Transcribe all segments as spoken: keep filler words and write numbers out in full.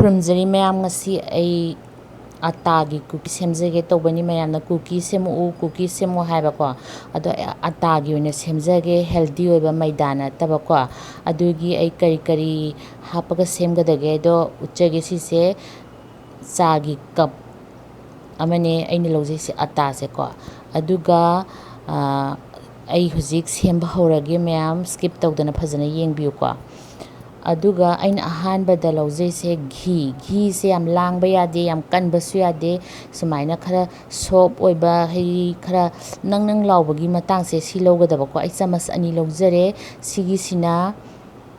ꯈꯨꯔꯨꯝꯖꯔꯤ ꯃꯌꯥꯝ, ꯉꯁꯤ ꯑꯩ ꯑꯇꯥꯒꯤ ꯀꯨꯀꯤ ꯁꯦꯝꯖꯒꯦ ꯇꯧꯕꯅꯤ꯫ ꯃꯌꯥꯝꯅ "ꯀꯨꯀꯤ ꯁꯦꯝꯃꯛꯎ, ꯀꯨꯀꯤ ꯁꯦꯝꯃꯛꯎ" ꯍꯥꯏꯕꯀꯣ, ꯑꯗꯣ ꯑꯩ ꯑꯇꯥꯒꯤ ꯑꯣꯏꯅ ꯁꯦꯝꯖꯒꯦ, ꯍꯦꯜꯗꯤ ꯑꯣꯏꯕ, ꯃꯩꯗꯥ ꯅꯠꯇꯕꯀꯣ꯫ ꯑꯗꯨꯒꯤ ꯑꯩ ꯀꯔꯤ ꯀꯔꯤ ꯍꯥꯞꯄꯒ ꯁꯦꯝꯒꯗꯒꯦꯗꯣ ꯎꯠꯆꯒꯦ꯫ ꯁꯤꯁꯦ ꯆꯥꯒꯤ ꯀꯞ ꯑꯃꯅꯦ ꯑꯩꯅ ꯂꯧꯖꯩꯁꯦ, ꯑꯇꯥꯁꯦꯀꯣ꯫ ꯑꯗꯨꯒ ꯑꯩ ꯍꯧꯖꯤꯛ ꯁꯦꯝꯕ ꯍꯧꯔꯒꯦ ꯃꯌꯥꯝ, ꯁ꯭ꯀꯤꯞ ꯇꯧꯗꯅ ꯐꯖꯅ ꯌꯦꯡꯕꯤꯌꯨꯀꯣ꯫ ꯑꯗꯨꯒ ꯑꯩꯅ ꯑꯍꯥꯟꯕꯗ ꯂꯧꯖꯩꯁꯦ ꯘꯤ꯫ ꯘꯤꯁꯦ ꯌꯥꯝ ꯂꯥꯡꯕ ꯌꯥꯗꯦ, ꯌꯥꯝ ꯀꯟꯕꯁꯨ ꯌꯥꯗꯦ꯫ ꯁꯨꯃꯥꯏꯅ ꯈꯔ ꯁꯣꯞ ꯑꯣꯏꯕ, ꯍꯥꯏꯗꯤ ꯈꯔ ꯅꯪ ꯅꯪ ꯂꯥꯎꯕꯒꯤ ꯃꯇꯥꯡꯁꯦ, ꯁꯤ ꯂꯧꯒꯗꯕꯀꯣ꯫ ꯑꯩ ꯆꯥꯃꯁ ꯑꯅꯤ ꯂꯧꯖꯔꯦ꯫ ꯁꯤꯒꯤꯁꯤꯅ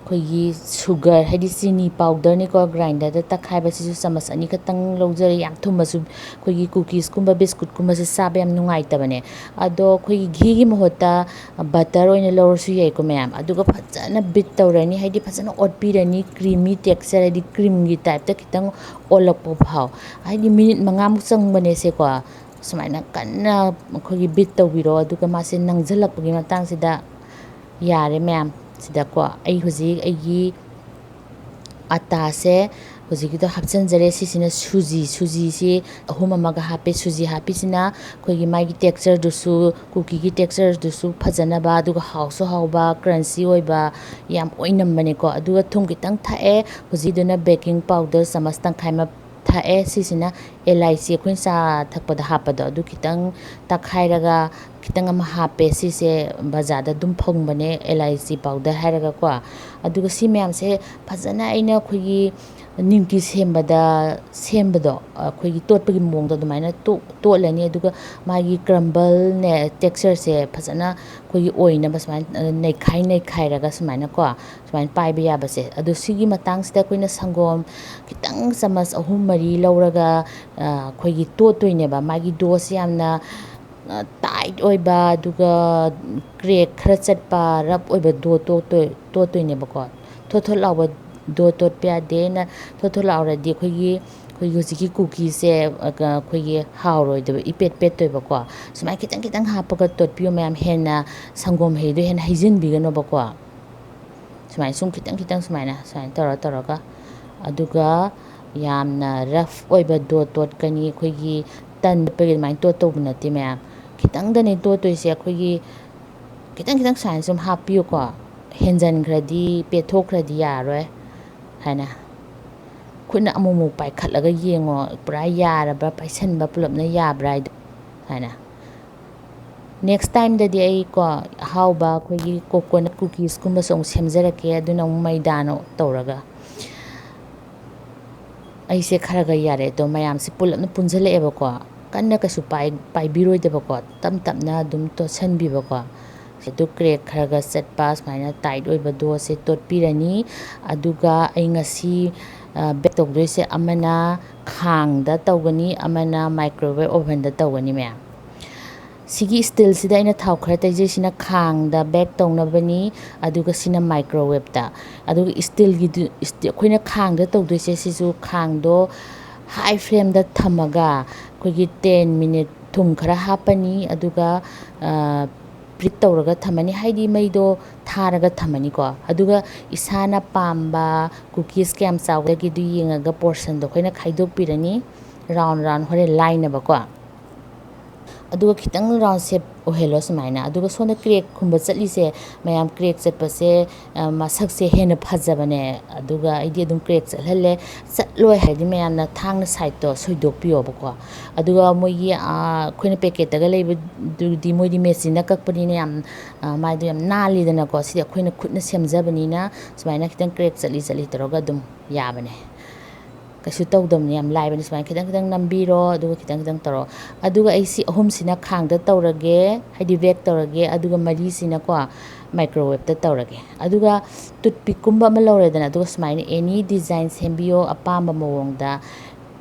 ꯑꯩꯈꯣꯏꯒꯤ ꯁꯨꯒꯔ, ꯍꯥꯏꯗꯤ ꯆꯤꯅꯤ ꯄꯥꯎꯗꯔꯅꯤꯀꯣ, ꯒ꯭ꯔꯥꯏꯟꯗꯔꯗ ꯇꯛꯈꯥꯏꯕꯁꯤꯁꯨ ꯆꯥꯃꯁ ꯑꯅꯤꯈꯛꯇꯪ ꯂꯧꯖꯔꯦ꯫ ꯌꯥꯝ ꯊꯨꯝꯃꯁꯨ ꯑꯩꯈꯣꯏꯒꯤ ꯀꯨꯀꯤꯁꯀꯨꯝꯕ ꯕꯤꯁꯀꯨꯠꯀꯨꯝꯕꯁꯦ ꯆꯥꯕ ꯌꯥꯝ ꯅꯨꯡꯉꯥꯏꯇꯕꯅꯦ꯫ ꯑꯗꯣ ꯑꯩꯈꯣꯏꯒꯤ ꯘꯤꯒꯤ ꯃꯍꯨꯠꯇ ꯕꯇꯔ ꯑꯣꯏꯅ ꯂꯧꯔꯁꯨ ꯌꯥꯏꯀꯣ ꯃꯌꯥꯝ꯫ ꯑꯗꯨꯒ ꯐꯖꯅ ꯕꯤꯠ ꯇꯧꯔꯅꯤ, ꯍꯥꯏꯗꯤ ꯐꯖꯅ ꯑꯣꯠꯄꯤꯔꯅꯤ, ꯀ꯭ꯔꯤꯃꯤ ꯇꯦꯛꯁꯆꯔ, ꯍꯥꯏꯗꯤ ꯀ꯭ꯔꯤꯝꯒꯤ ꯇꯥꯏꯞꯇ ꯈꯤꯇꯪ ꯑꯣꯜꯂꯛꯄ ꯐꯥꯎ, ꯍꯥꯏꯗꯤ ꯃꯤꯅꯤꯠ ꯃꯉꯥꯃꯨꯛ ꯆꯪꯕꯅꯦꯁꯦꯀꯣ꯫ ꯁꯨꯃꯥꯏꯅ ꯀꯟꯅ ꯑꯩꯈꯣꯏꯒꯤ ꯕꯤꯠ ꯇꯧꯕꯤꯔꯣ꯫ ꯑꯗꯨꯒ ꯃꯥꯁꯦ ꯅꯪꯁꯤꯜꯂꯛꯄꯒꯤ ꯃꯇꯥꯡꯁꯤꯗ ꯌꯥꯔꯦ ꯃꯌꯥꯝ꯫ ꯁꯤꯗꯀꯣ ꯑꯩ ꯍꯧꯖꯤꯛ ꯑꯩꯒꯤ ꯑꯇꯥꯁꯦ ꯍꯧꯖꯤꯛꯀꯤꯗꯣ ꯍꯥꯞꯆꯤꯟꯖꯔꯦ꯫ ꯁꯤꯁꯤꯅ ꯁꯨꯖꯤ, ꯁꯨꯖꯤꯁꯤ ꯑꯍꯨꯝ ꯑꯃꯒ ꯍꯥꯞꯄꯦ꯫ ꯁꯨꯖꯤ ꯍꯥꯞꯄꯤꯁꯤꯅ ꯑꯩꯈꯣꯏꯒꯤ ꯃꯥꯒꯤ ꯇꯦꯛꯁꯆꯔꯗꯨꯁꯨ, ꯀꯨꯀꯤꯒꯤ ꯇꯦꯛꯁꯆꯔꯗꯨꯁꯨ ꯐꯖꯅꯕ, ꯑꯗꯨꯒ ꯍꯥꯎꯁꯨ ꯍꯥꯎꯕ, ꯀ꯭ꯔꯟꯆꯤ ꯑꯣꯏꯕ, ꯌꯥꯝ ꯑꯣꯏꯅꯝꯕꯅꯦꯀꯣ꯫ ꯑꯗꯨꯒ ꯊꯨꯝ ꯈꯤꯇꯪ ꯊꯥꯛꯑꯦ꯫ ꯍꯧꯖꯤꯛꯀꯤꯗꯨꯅ ꯕꯦꯀꯤꯡ ꯄꯥꯎꯗꯔ ꯆꯥꯃꯁ ꯇꯪꯈꯥꯏ ꯑꯃ ꯊꯥꯛꯑꯦ꯫ ꯁꯤꯁꯤꯅ ꯑꯦꯂꯥꯏꯆꯤ, ꯑꯩꯈꯣꯏꯅ ꯆꯥ ꯊꯛꯄꯗ ꯍꯥꯞꯄꯗꯣ, ꯑꯗꯨ ꯈꯤꯇꯪ ꯇꯛꯈꯥꯏꯔꯒ ꯈꯤꯇꯪ ꯑꯃ ꯍꯥꯞꯄꯦ꯫ ꯁꯤꯁꯦ ꯕꯖꯥꯔꯗ ꯑꯗꯨꯝ ꯐꯪꯕꯅꯦ, ꯑꯦꯂꯥꯏꯆꯤ ꯄꯥꯎꯗꯔ ꯍꯥꯏꯔꯒꯀꯣ꯫ ꯑꯗꯨꯒ ꯁꯤ ꯃꯌꯥꯝꯁꯦ ꯐꯖꯅ ꯑꯩꯅ ꯑꯩꯈꯣꯏꯒꯤ ꯅꯤꯝꯀꯤ ꯁꯦꯝꯕꯗ ꯁꯦꯝꯕꯗꯣ, ꯑꯩꯈꯣꯏꯒꯤ ꯇꯣꯠꯄꯒꯤ ꯃꯑꯣꯡꯗꯣ ꯑꯗꯨꯃꯥꯏꯅ ꯇꯣ-, ꯇꯣꯠꯂꯅꯤ꯫ ꯑꯗꯨꯒ ꯃꯥꯒꯤ ꯀ꯭ꯔꯝꯕꯜꯅꯦ, ꯇꯦꯛꯁꯆꯔꯁꯦ ꯐꯖꯅ ꯑꯩꯈꯣꯏꯒꯤ ꯑꯣꯏꯅꯕ ꯁꯨꯃꯥꯏꯅ ꯅꯩꯈꯥꯏ ꯅꯩꯈꯥꯏꯔꯒ ꯁꯨꯃꯥꯏꯅꯀꯣ, ꯁꯨꯃꯥꯏꯅ ꯄꯥꯏꯕ ꯌꯥꯕꯁꯦ꯫ ꯑꯗꯣ ꯁꯤꯒꯤ ꯃꯇꯥꯡꯁꯤꯗ ꯑꯩꯈꯣꯏꯅ ꯁꯪꯒꯣꯝ ꯈꯤꯇꯪ ꯆꯥꯃꯁ ꯑꯍꯨꯝ ꯃꯔꯤ ꯂꯧꯔꯒ, ꯑ, ꯑꯩꯈꯣꯏꯒꯤ ꯇꯣꯠꯇꯣꯏꯅꯦꯕ꯫ ꯃꯥꯒꯤ ꯗꯣꯁꯦ ꯌꯥꯝꯅ, ꯑ, ꯇꯥꯏꯠ ꯑꯣꯏꯕ, ꯑꯗꯨꯒ ꯀ꯭ꯔꯦꯛ ꯈꯔ ꯆꯠꯄ, ꯔꯞ ꯑꯣꯏꯕ ꯗꯣ ꯇꯣꯠꯇꯣꯏ-, ꯇꯣꯠꯇꯣꯏꯅꯦꯕꯀꯣ꯫ ꯊꯣꯠ ꯊꯣꯠ ꯂꯥꯎꯕ ꯗꯣ ꯇꯣꯠꯄ ꯌꯥꯗꯦ꯫ ꯅ-, ꯊꯣꯠ ꯊꯣꯠ ꯂꯥꯎꯔꯗꯤ ꯑꯩꯈꯣꯏꯒꯤ, ꯑꯩꯈꯣꯏꯒꯤ ꯍꯧꯖꯤꯛꯀꯤ ꯀꯨꯀꯤꯁꯦ, ꯑ, ꯑꯩꯈꯣꯏꯒꯤ ꯍꯥꯎꯔꯣꯏꯗꯕ, ꯏꯄꯦꯠ ꯄꯦꯠꯇꯣꯏꯕꯀꯣ꯫ ꯁꯨꯃꯥꯏꯅ ꯈꯤꯇꯪ ꯈꯤꯇꯪ ꯍꯥꯞꯄꯒ ꯇꯣꯠꯄꯤꯌꯨ ꯃꯌꯥꯝ, ꯍꯦꯟꯅ ꯁꯪꯒꯣꯝ ꯍꯩꯗꯣ ꯍꯦꯟꯅ ꯍꯩꯖꯤꯟꯕꯤꯒꯅꯣꯕꯀꯣ꯫ ꯁꯨꯃꯥꯏꯅ ꯁꯨꯝ ꯈꯤꯇꯪ ꯈꯤꯇꯪ ꯁꯨꯃꯥꯏꯅ, ꯁꯨꯃꯥꯏꯅ ꯇꯧꯔ ꯇꯧꯔꯒ, ꯑꯗꯨꯒ ꯌꯥꯝꯅ ꯔꯐ ꯑꯣꯏꯕ ꯗꯣꯠ ꯇꯣꯠꯀꯅꯤ꯫ ꯑꯩꯈꯣꯏꯒꯤ ꯇꯟ ꯇꯣꯠꯄꯒꯤ ꯑꯗꯨꯃꯥꯏꯅ ꯇꯣꯠꯇꯧꯕ ꯅꯠꯇꯦ ꯃꯌꯥꯝ, ꯈꯤꯇꯪꯗꯅꯦ ꯇꯣꯠꯇꯣꯏꯁꯦ꯫ ꯑꯩꯈꯣꯏꯒꯤ ꯈꯤꯇꯪ ꯈꯤꯇꯪ ꯁꯨꯃꯥꯏꯅ ꯁꯨꯝ ꯍꯥꯞꯄꯤꯌꯨꯀꯣ, ꯍꯦꯟꯖꯟꯈ꯭ꯔꯗꯤ, ꯄꯦꯠꯊꯣꯛꯈ꯭ꯔꯗꯤ ꯌꯥꯔꯔꯣꯏ ꯍꯥꯏꯅ꯫ ꯈꯨꯠꯅ ꯑꯃꯨꯛ ꯑꯃꯨꯛ ꯄꯥꯏꯈꯠꯂꯒ ꯌꯦꯡꯉꯣ, ꯄꯨꯔꯥ ꯌꯥꯔꯕ꯭ꯔꯥ, ꯄꯥꯏꯁꯟꯕ ꯄꯨꯂꯞꯅ ꯌꯥꯕ꯭ꯔꯥ ꯍꯥꯏꯗꯣ ꯍꯥꯏꯅ꯫ ꯅꯦꯛꯁ ꯇꯥꯏꯝꯗꯗꯤ ꯑꯩ ꯀꯣ ꯑꯍꯥꯎꯕ ꯑꯩꯈꯣꯏꯒꯤ ꯀꯣꯀꯣꯅꯠ ꯀꯨꯀꯤꯁꯀꯨꯝꯕꯁꯨ ꯑꯃꯨꯛ ꯁꯦꯝꯖꯔꯛꯀꯦ, ꯑꯗꯨꯅ ꯑꯃꯨꯛ ꯃꯩꯗꯥꯅ ꯇꯧꯔꯒ꯫ ꯑꯩꯁꯦ ꯈꯔ ꯈꯔ ꯌꯥꯔꯦ ꯑꯗꯣ, ꯃꯌꯥꯝꯁꯦ ꯄꯨꯂꯞꯅ ꯄꯨꯟꯁꯤꯜꯂꯛꯑꯦꯕꯀꯣ꯫ ꯀꯟꯅ ꯀꯩꯁꯨ ꯄꯥꯏ ꯄꯥꯏꯕꯤꯔꯣꯏꯗꯕꯀꯣ, ꯇꯞ ꯇꯞꯅ ꯑꯗꯨꯝ ꯇꯣꯠꯁꯟꯕꯤꯕꯀꯣ꯫ ꯑꯗꯨ ꯀ꯭ꯔꯦꯛ ꯈꯔ ꯈꯔ ꯆꯠꯄ, ꯁꯨꯃꯥꯏꯅ ꯇꯥꯏꯠ ꯑꯣꯏꯕ ꯗꯣꯁꯦ ꯇꯣꯠꯄꯤꯔꯅꯤ꯫ ꯑꯗꯨꯒ ꯑꯩ ꯉꯁꯤ ꯕꯦꯛ ꯇꯧꯗꯣꯏꯁꯦ ꯑꯃꯅ ꯈꯥꯡꯗ ꯇꯧꯒꯅꯤ, ꯑꯃꯅ ꯃꯥꯏꯀ꯭ꯔꯣꯋꯦꯕ ꯑꯣꯚꯟꯗ ꯇꯧꯒꯅꯤ ꯃꯌꯥꯝ꯫ ꯁꯤꯒꯤ ꯁ꯭ꯇꯤꯜꯁꯤꯗ ꯑꯩꯅ ꯊꯥꯎ ꯈꯔ ꯇꯩꯖꯩ꯫ ꯁꯤꯅ ꯈꯥꯡꯗ ꯕꯦꯛ ꯇꯧꯅꯕꯅꯤ, ꯑꯗꯨꯒ ꯁꯤꯅ ꯃꯥꯏꯀ꯭ꯔꯣꯋꯦꯞꯇ꯫ ꯑꯗꯨꯒ ꯁ꯭ꯇꯤꯜꯒꯤꯗꯨ, ꯁ꯭ꯇꯤ-, ꯑꯩꯈꯣꯏꯅ ꯈꯥꯡꯗ ꯇꯧꯗꯣꯏꯁꯦ, ꯁꯤꯁꯨ ꯈꯥꯡꯗꯣ ꯍꯥꯏ ꯐ꯭ꯂꯦꯝꯗ ꯊꯝꯃꯒ ꯑꯩꯈꯣꯏꯒꯤ ꯇꯦꯟ ꯃꯤꯅꯤꯠ ꯊꯨꯝ ꯈꯔ ꯍꯥꯞꯄꯅꯤ, ꯑꯗꯨꯒ ꯄ꯭ꯔꯤꯠ ꯇꯧꯔꯒ ꯊꯝꯃꯅꯤ, ꯍꯥꯏꯗꯤ ꯃꯩꯗꯣ ꯊꯥꯔꯒ ꯊꯝꯃꯅꯤꯀꯣ꯫ ꯑꯗꯨꯒ ꯏꯁꯥꯅ ꯄꯥꯝꯕ ꯀꯨꯀꯤꯁ ꯀꯌꯥꯝ ꯆꯥꯎꯒꯗꯒꯦꯗꯨ ꯌꯦꯡꯉꯒ ꯄꯣꯔꯁꯟꯗꯣ ꯑꯩꯈꯣꯏꯅ ꯈꯥꯏꯗꯣꯛꯄꯤꯔꯅꯤ, ꯔꯥꯎꯟ ꯔꯥꯎꯟ ꯍꯣꯔꯦꯟ ꯂꯥꯏꯅꯕꯀꯣ꯫ ꯑꯗꯨꯒ ꯈꯤꯇꯪ ꯔꯥꯎꯟ ꯁꯦꯞ ꯑꯣꯏꯍꯜꯂꯣ ꯁꯨꯃꯥꯏꯅ꯫ ꯑꯗꯨꯒ ꯁꯣꯝꯗ ꯀ꯭ꯔꯦꯛꯀꯨꯝꯕ ꯆꯠꯂꯤꯁꯦ, ꯃꯌꯥꯝ ꯀ꯭ꯔꯦꯛ ꯆꯠꯄꯁꯦ, ꯑ, ꯃꯁꯛꯁꯦ ꯍꯦꯟꯅ ꯐꯖꯕꯅꯦ꯫ ꯑꯗꯨꯒ ꯑꯩꯗꯤ ꯑꯗꯨꯝ ꯀ꯭ꯔꯦꯛ ꯆꯠꯍꯜꯂꯦ꯫ ꯆꯠꯂꯣꯏ ꯍꯥꯏꯔꯗꯤ ꯃꯌꯥꯝꯅ ꯊꯥꯡꯅ ꯁꯥꯏꯠꯇꯣ ꯁꯣꯏꯗꯣꯛꯄꯤꯌꯣꯕꯀꯣ꯫ ꯑꯗꯨꯒ ꯃꯣꯏꯒꯤ, ꯑ, ꯑꯩꯈꯣꯏꯅ ꯄꯦꯀꯦꯠꯇꯒ ꯂꯩꯕꯗꯨꯗꯤ ꯃꯣꯏꯗꯤ ꯃꯦꯆꯤꯟꯅ ꯀꯛꯄꯅꯤꯅ ꯌꯥꯝ, ꯑ, ꯃꯥꯏꯗꯣ ꯌꯥꯝ ꯅꯥꯜꯂꯤꯗꯅꯀꯣ꯫ ꯁꯤꯗꯤ ꯑꯩꯈꯣꯏꯅ ꯈꯨꯠꯅ ꯁꯦꯝꯖꯕꯅꯤꯅ ꯁꯨꯃꯥꯏꯅ ꯈꯤꯇꯪ ꯀ꯭ꯔꯦꯛ ꯆꯠꯂꯤ ꯆꯠꯂꯤ ꯇꯧꯔꯒ ꯑꯗꯨꯝ ꯌꯥꯕꯅꯦ꯫ ꯀꯩꯁꯨ ꯇꯧꯗꯕꯅꯤ, ꯌꯥꯝ ꯂꯥꯏꯕꯅꯤ꯫ ꯁꯨꯃꯥꯏꯅ ꯈꯤꯇꯪ ꯈꯤꯇꯪ ꯅꯝꯕꯤꯔꯣ, ꯑꯗꯨꯒ ꯈꯤꯇꯪ ꯈꯤꯇꯪ ꯇꯧꯔꯣ꯫ ꯑꯗꯨꯒ ꯑꯩ ꯁꯤ ꯑꯍꯨꯝꯁꯤꯅ ꯈꯥꯡꯗ ꯇꯧꯔꯒꯦ, ꯍꯥꯏꯗꯤ ꯕꯦꯛ ꯇꯧꯔꯒꯦ, ꯑꯗꯨꯒ ꯃꯔꯤꯁꯤꯅꯀꯣ ꯃꯥꯏꯀ꯭ꯔꯣꯋꯦꯞꯇ ꯇꯧꯔꯒꯦ꯫ ꯑꯗꯨꯒ ꯇꯨꯠꯄꯤꯛꯀꯨꯝꯕ ꯑꯃ ꯂꯧꯔꯦꯗꯅ, ꯑꯗꯨꯒ ꯁꯨꯃꯥꯏꯅ ꯑꯦꯅꯤ ꯗꯤꯖꯥꯏꯟ ꯁꯦꯝꯕꯤꯌꯣ ꯑꯄꯥꯝꯕ ꯃꯑꯣꯡꯗ꯫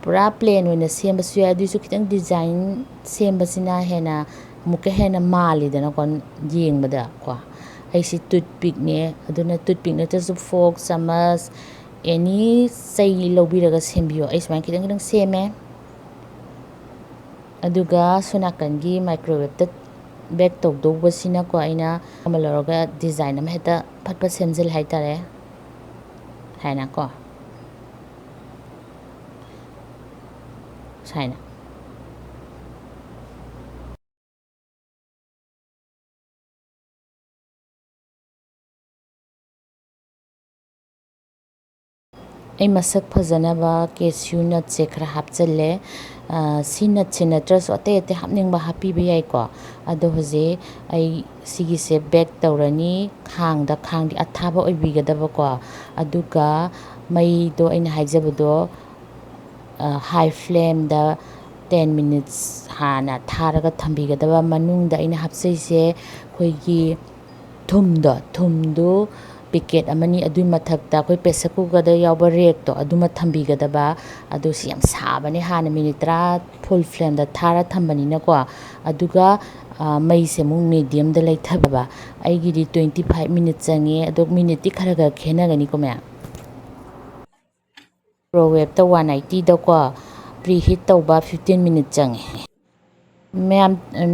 ꯄꯨꯔꯥ ꯄ꯭ꯂꯦꯟ ꯑꯣꯏꯅ ꯁꯦꯝꯕꯁꯨ ꯌꯥꯏ, ꯑꯗꯨꯏꯁꯨ ꯈꯤꯇꯪ ꯗꯤꯖꯥꯏꯟ ꯁꯦꯝꯕꯁꯤꯅ ꯍꯦꯟꯅ ꯑꯃꯨꯛꯀ ꯍꯦꯟꯅ ꯃꯥꯜꯂꯤꯗꯅꯀꯣ ꯌꯦꯡꯕꯗꯀꯣ꯫ ꯑꯩꯁꯤ ꯇꯨꯠꯄꯤꯛꯅꯦ, ꯑꯗꯨꯅ ꯇꯨꯠꯄꯤꯛ ꯅꯠꯇ꯭ꯔꯁꯨ ꯐꯣꯔꯛ, ꯆꯥꯃꯁ, ꯑꯦꯅꯤ ꯆꯩ ꯂꯧꯕꯤꯔꯒ ꯁꯦꯝꯕꯤꯌꯣ꯫ ꯑꯩ ꯁꯨꯃꯥꯏꯅ ꯈꯤꯇꯪ ꯈꯤꯇꯪ ꯁꯦꯝꯃꯦ꯫ ꯑꯗꯨꯒ ꯁꯣꯝ ꯅꯥꯀꯟꯒꯤ ꯃꯥꯏꯀ꯭ꯔꯣꯋꯦꯞꯇ ꯕꯦꯛ ꯇꯧꯗꯧꯕꯁꯤꯅꯀꯣ, ꯑꯩꯅ ꯑꯃ ꯂꯧꯔꯒ ꯗꯤꯖꯥꯏꯟ ꯑꯃ ꯍꯦꯛꯇ ꯐꯠ ꯐꯠ ꯁꯦꯝꯖꯤꯜ ꯍꯥꯏꯇꯥꯔꯦ, ꯍꯥꯏꯅꯀꯣ꯫ ꯁꯨꯃꯥꯏꯅ꯫ ꯑꯩ ꯃꯁꯛ ꯐꯖꯅꯕ cashew nutꯁꯦ ꯈꯔ ꯍꯥꯞꯆꯤꯜꯂꯦ꯫ ꯑ, ꯁꯤ nutꯁꯦ ꯅꯠꯇ꯭ꯔꯁꯨ ꯑꯇꯩ ꯑꯇꯩ ꯍꯥꯞꯅꯤꯡꯕ ꯍꯥꯞꯄꯤꯕ ꯌꯥꯏꯀꯣ꯫ ꯑꯗꯣ ꯍꯧꯖꯤꯛ ꯑꯩ ꯁꯤꯒꯤꯁꯦ bake ꯇꯧꯔꯅꯤ꯫ ꯈꯥꯡꯗ, ꯈꯥꯡꯗꯤ ꯑꯊꯥꯕ ꯑꯣꯏꯕꯤꯒꯗꯕꯀꯣ꯫ ꯑꯗꯨꯒ ꯃꯩꯗꯣ ꯑꯩꯅ ꯍꯥꯏꯖꯕꯗꯣ, ꯑ, high flameꯗ ten minutes ꯍꯥꯟꯅ ꯊꯥꯔꯒ ꯊꯝꯕꯤꯒꯗꯕ꯫ ꯃꯅꯨꯡꯗ ꯑꯩꯅ ꯍꯥꯞꯆꯩꯁꯦ ꯑꯩꯈꯣꯏꯒꯤ ꯊꯨꯝꯗꯣ, ꯊꯨꯝꯗꯨ packet ꯑꯃꯅꯤ, ꯑꯗꯨꯒꯤ ꯃꯊꯛꯇ ꯑꯩꯈꯣꯏ pressure cookerꯗ ꯌꯥꯎꯕ ꯔꯦꯛꯇꯣ ꯑꯗꯨꯃ ꯊꯝꯕꯤꯒꯗꯕ꯫ ꯑꯗꯨ ꯁꯤ ꯌꯥꯝ ꯁꯥꯕꯅꯦ, ꯍꯥꯟꯅ minute ꯇꯔꯥ full flameꯗ ꯊꯥꯔ ꯊꯝꯕꯅꯤꯅꯀꯣ꯫ ꯑꯗꯨꯒ, ꯑ, ꯃꯩꯁꯦ ꯑꯃꯨꯛ mediumꯗ ꯂꯩꯊꯕ꯫ ꯑꯩꯒꯤꯗꯤ twenty five minute ꯆꯪꯉꯦ, ꯑꯗꯣ minuteꯇꯤ ꯈꯔ ꯈꯔ ꯈꯦꯠꯅꯒꯅꯤꯀꯣ ꯃꯌꯥꯝ꯫ Microwaveꯇ one eightyꯗꯀꯣ preheat ꯇꯧꯕ fifteen minute ꯆꯪꯉꯦ꯫ ꯃꯌꯥꯝ,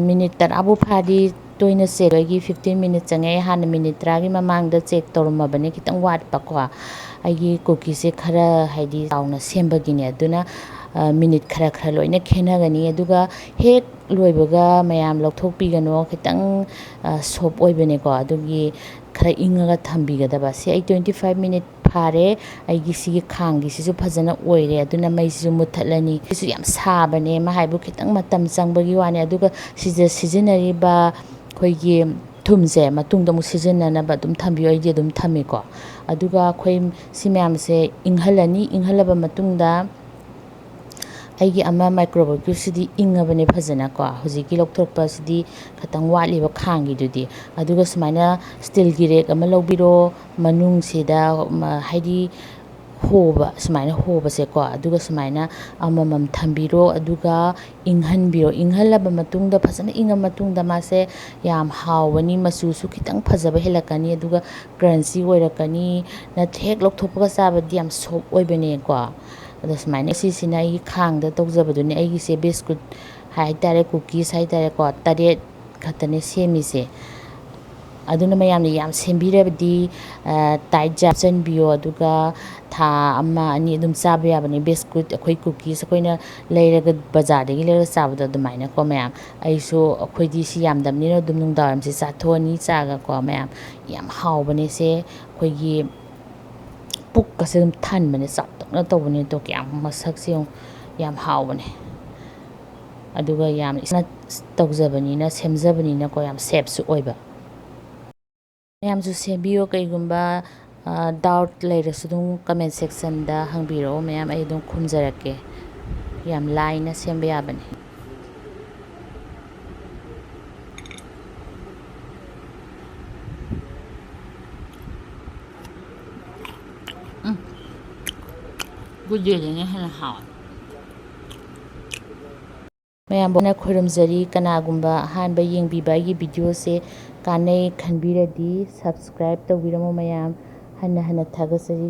minute ꯇꯔꯥꯕꯨ ꯐꯥꯗꯤ ꯇꯣꯏꯅ ꯆꯦꯛ, ꯑꯩꯒꯤ fifteen minute ꯆꯪꯉꯦ꯫ ꯑꯩ ꯍꯥꯟꯅ minute ꯇꯔꯥꯒꯤ ꯃꯃꯥꯡꯗ ꯆꯦꯛ ꯇꯧꯔꯝꯃꯕꯅꯦ, ꯈꯤꯇꯪ ꯋꯥꯠꯄꯀꯣ꯫ ꯑꯩꯒꯤ cookieseꯁꯦ ꯈꯔ ꯍꯥꯏꯗꯤ ꯆꯥꯎꯅ ꯁꯦꯝꯕꯒꯤꯅꯦ, ꯑꯗꯨꯅ, ꯑ, minute ꯈꯔ ꯈꯔ ꯂꯣꯏꯅ ꯈꯦꯠꯅꯒꯅꯤ꯫ ꯑꯗꯨꯒ ꯍꯦꯛ ꯂꯣꯏꯕꯒ ꯃꯌꯥꯝ ꯂꯧꯊꯣꯛꯄꯤꯒꯅꯣ, ꯈꯤꯇꯪ, ꯑ, soft ꯑꯣꯏꯕꯅꯦꯀꯣ, ꯑꯗꯨꯒꯤ ꯈꯔ ꯏꯪꯉꯒ ꯊꯝꯕꯤꯒꯗꯕ꯫ ꯁꯤ ꯑꯩ twenty five minute ꯐꯥꯔꯦ꯫ ꯑꯩꯒꯤ ꯁꯤꯒꯤ ꯈꯥꯡꯒꯤꯁꯤꯁꯨ ꯐꯖꯅ ꯑꯣꯏꯔꯦ, ꯑꯗꯨꯅ ꯃꯩꯁꯤꯁꯨ ꯃꯨꯠꯊꯠꯂꯅꯤ꯫ ꯁꯤꯁꯨ ꯌꯥꯝ ꯁꯥꯕꯅꯦ, ꯃꯥ ꯍꯥꯏꯕꯨ ꯈꯤꯇꯪ ꯃꯇꯝ ꯆꯪꯕꯒꯤ ꯋꯥꯅꯤ꯫ ꯑꯗꯨꯒ ꯁꯤꯗ ꯁꯤꯖꯤꯟꯅꯔꯤꯕ ꯑꯩꯈꯣꯏꯒꯤ ꯊꯨꯝꯁꯦ ꯃꯇꯨꯡꯗ ꯑꯃꯨꯛ ꯁꯤꯖꯤꯟꯅꯅꯕ ꯑꯗꯨꯝ ꯊꯝꯕꯤꯌꯣ, ꯑꯩꯗꯤ ꯑꯗꯨꯝ ꯊꯝꯃꯤꯀꯣ꯫ ꯑꯗꯨꯒ ꯑꯩꯈꯣꯏ ꯁꯤ ꯃꯌꯥꯝꯁꯦ ꯏꯪꯍꯜꯂꯅꯤ꯫ ꯏꯪꯍꯜꯂꯕ ꯃꯇꯨꯡꯗ ꯑꯩꯒꯤ ꯑꯃ microwaveꯀꯤꯁꯤꯗꯤ ꯏꯪꯉꯕꯅꯦ ꯐꯖꯅꯀꯣ꯫ ꯍꯧꯖꯤꯛꯀꯤ ꯂꯧꯊꯣꯔꯛꯄꯁꯤꯗꯤ ꯈꯤꯇꯪ ꯋꯥꯠꯂꯤꯕ ꯈꯥꯡꯒꯤꯗꯨꯗꯤ꯫ ꯑꯗꯨꯒ ꯁꯨꯃꯥꯏꯅ steelꯒꯤ ꯔꯦꯛ ꯑꯃ ꯂꯧꯕꯤꯔꯣ, ꯃꯅꯨꯡꯁꯤꯗ, ꯃ-, ꯍꯥꯏꯗꯤ ꯍꯣꯕ, ꯁꯨꯃꯥꯏꯅ ꯍꯣꯕꯁꯦꯀꯣ, ꯑꯗꯨꯒ ꯁꯨꯃꯥꯏꯅ ꯑꯃꯃꯝ ꯊꯝꯕꯤꯔꯣ, ꯑꯗꯨꯒ ꯏꯪꯍꯟꯕꯤꯔꯣ꯫ ꯏꯪꯍꯜꯂꯕ ꯃꯇꯨꯡꯗ, ꯐꯖꯅ ꯏꯪꯉ ꯃꯇꯨꯡꯗ ꯃꯥꯁꯦ ꯌꯥꯝ ꯍꯥꯎꯕꯅꯤ, ꯃꯆꯨꯁꯨ ꯈꯤꯇꯪ ꯐꯖꯕ ꯍꯦꯜꯂꯛꯀꯅꯤ, ꯑꯗꯨꯒ crunchy ꯑꯣꯏꯔꯛꯀꯅꯤ꯫ ꯅꯠꯇ꯭ꯔ ꯍꯦꯛ ꯂꯧꯊꯣꯛꯄꯒ ꯆꯥꯕꯗꯤ ꯌꯥꯝ soft ꯑꯣꯏꯕꯅꯦꯀꯣ꯫ ꯑꯗꯣ ꯁꯨꯃꯥꯏꯅ ꯁꯤꯁꯤꯅ ꯑꯩꯒꯤ ꯈꯥꯡꯗ ꯇꯧꯖꯕꯗꯨꯅꯦ꯫ ꯑꯩꯒꯤꯁꯦ biscuit ꯍꯥꯏꯇꯥꯔꯦ, cookies ꯍꯥꯏꯇꯥꯔꯦꯀꯣ, ꯇꯔꯦꯠ ꯈꯛꯇꯅꯦ ꯁꯦꯝꯃꯤꯁꯦ꯫ ꯑꯗꯨꯅ ꯃꯌꯥꯝꯅ ꯌꯥꯝ ꯁꯦꯝꯕꯤꯔꯕꯗꯤ, ꯇꯥꯏꯠ ꯖꯥꯔ ꯍꯥꯞꯆꯤꯟꯕꯤꯌꯣ, ꯑꯗꯨꯒ ꯊꯥ ꯑꯃ ꯑꯅꯤ ꯑꯗꯨꯝ ꯆꯥꯕ ꯌꯥꯕꯅꯤ꯫ ꯕꯤꯁꯀꯨꯠ, ꯑꯩꯈꯣꯏ ꯀꯨꯀꯤꯁ ꯑꯩꯈꯣꯏꯅ ꯂꯩꯔꯒ, ꯕꯖꯥꯔꯗꯒꯤ ꯂꯩꯔꯒ ꯆꯥꯕꯗꯣ ꯑꯗꯨꯃꯥꯏꯅꯀꯣ ꯃꯌꯥꯝ꯫ ꯑꯩꯁꯨ, ꯑꯩꯈꯣꯏꯗꯤ ꯁꯤ ꯌꯥꯝꯗꯕꯅꯤꯅ ꯑꯗꯨꯝ ꯅꯨꯡꯗꯥꯡꯋꯥꯏꯔꯝꯁꯦ ꯆꯥꯊꯣꯛꯑꯅꯤ ꯆꯥꯒꯀꯣ ꯃꯌꯥꯝ꯫ ꯌꯥꯝ ꯍꯥꯎꯕꯅꯦ ꯁꯦ, ꯑꯩꯈꯣꯏꯒꯤ ꯄꯨꯛꯀꯁꯦ ꯑꯗꯨꯝ ꯊꯟꯕꯅꯦ, ꯆꯥꯎꯇꯛꯅ ꯇꯧꯕꯅꯦ꯫ ꯑꯗꯣ ꯀꯌꯥꯝ ꯃꯁꯛꯁꯦ ꯌꯦꯡꯉꯨ, ꯌꯥꯝ ꯍꯥꯎꯕꯅꯦ꯫ ꯑꯗꯨꯒ ꯌꯥꯝ ꯏꯁꯥꯅ ꯇꯧꯖꯕꯅꯤꯅ, ꯁꯦꯝꯖꯕꯅꯤꯅꯀꯣ, ꯌꯥꯝ ꯁꯦꯞꯁꯨ ꯑꯣꯏꯕ꯫ ꯃꯌꯥꯝꯁꯨ ꯁꯦꯝꯕꯤꯌꯣ꯫ ꯀꯩꯒꯨꯝꯕ ꯗꯥꯎꯠ ꯂꯩꯔꯁꯨ ꯑꯗꯨꯝ ꯀꯃꯦꯟ ꯁꯦꯛꯁꯟꯗ ꯍꯪꯕꯤꯔꯛꯑꯣ ꯃꯌꯥꯝ, ꯑꯩ ꯑꯗꯨꯝ ꯈꯨꯝꯖꯔꯛꯀꯦ꯫ ꯌꯥꯝ ꯂꯥꯏꯅ ꯁꯦꯝꯕ ꯌꯥꯕꯅꯤ꯫ ꯎꯝ, ꯒꯨꯗ ꯗꯦꯗꯅ ꯍꯦꯟꯅ ꯍꯥꯎꯋꯦ꯫ ꯃꯌꯥꯝꯕꯨ ꯑꯩꯅ ꯈꯣꯏꯔꯨꯝꯖꯔꯤ꯫ ꯀꯅꯥꯒꯨꯝꯕ ꯑꯍꯥꯟꯕ ꯌꯦꯡꯕꯤꯕ ꯑꯩꯒꯤ ꯚꯤꯗꯤꯑꯣꯁꯦ ꯀꯥꯟꯅꯩ ꯈꯟꯕꯤꯔꯗꯤ, ꯁꯕꯁꯀ꯭ꯔꯥꯏꯕ ꯇꯧꯕꯤꯔꯝꯃꯣ ꯃꯌꯥꯝ꯫ ꯍꯟꯅ ꯍꯟꯅ ꯊꯥꯒꯠꯆꯔꯤ꯫